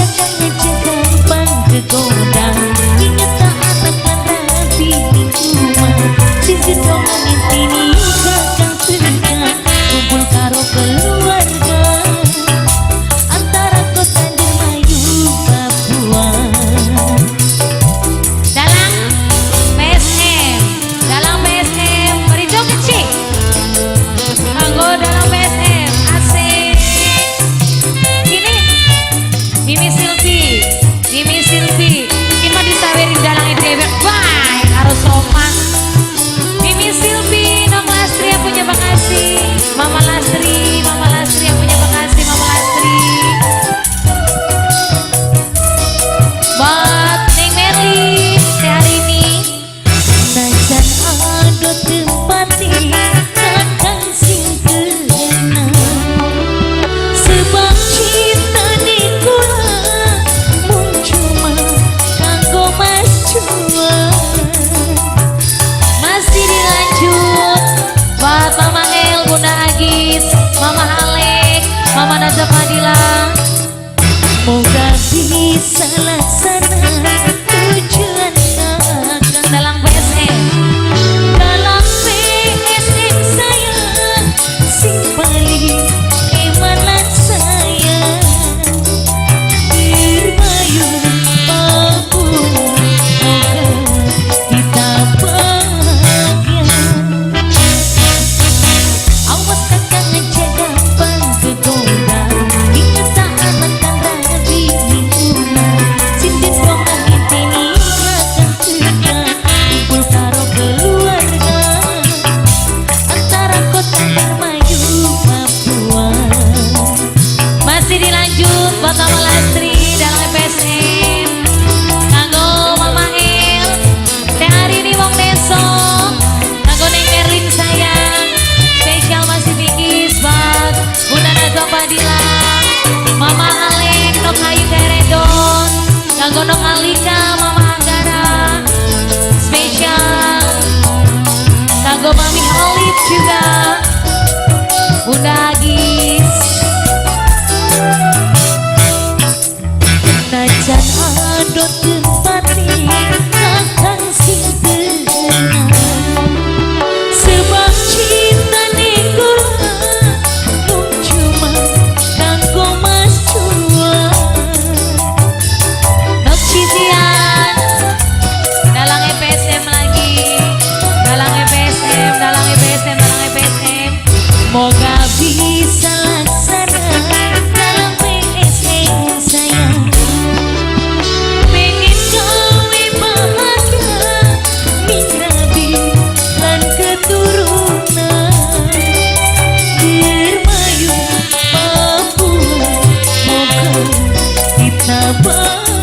Kakang aja gampang kegoda. Inget tak anak lan rabi ning omah. Sing gendongan intini kakang teka kumpul karo keluarga antara kota Dermayu Papua. Dalang PSM, Dalang PSM, Merijo kecil. Kanggo Dalang PSM, asik. Ini Mimi Silvi, Mimi Silvi. Ini mah disawerin dalang dewek bae karo sopan. Mimi Silvi, Nok Lastri yang punya Bekasi, Mama Lastri yang punya Bekasi, Mama Lastri. Buat Neng Merli, Teh Arini. Najan ado tempate kakang sing kena. Sebab cintane kula mung cuma kanggo Mas Cuan. Masih dilanjut buat Mama El, Bunda Agis, Mama Alek, Mama Najwa Fadila. Moga bisa laksana tujuan kakang. Dalang PSM. Dalang PSM saya sing paling eman lan sayang. Dermayu Papua, moga kita bahagia. Awas kakang aja gampang kegoda. Inget tak anak kan rabi ning omah. Sinden dongan intini kakang teka kumpul karo keluarga antara kota Dermayu Papua. Masih dilanjut buat Mama Lastri dalang PSM. Kanggo Mama El, Teh Arini wong deso. Kanggo Neng Merlin sayang. Spesial masih Bigis buat Bunda Najwa Fadila, Mama Alek, Nok Ayu Keredon, kanggo Nok Alika, Mama Anggara. Spesial kanggo Mami Alif juga. Bunda Agis. Najan ado tempate kakang sing tenang. Sebab cintane kula mung cuma kanggo Mas Cuan. Nok Citian, Dalang EPSM lagi, Dalang EPSM, Dalang EPSM, Dalang EPSM. Moga bisa laksana dalang PSM sayang. Pengen gawe bahagia ning rabi lan keturunan. Dermayu Papua, moga kita bahagia.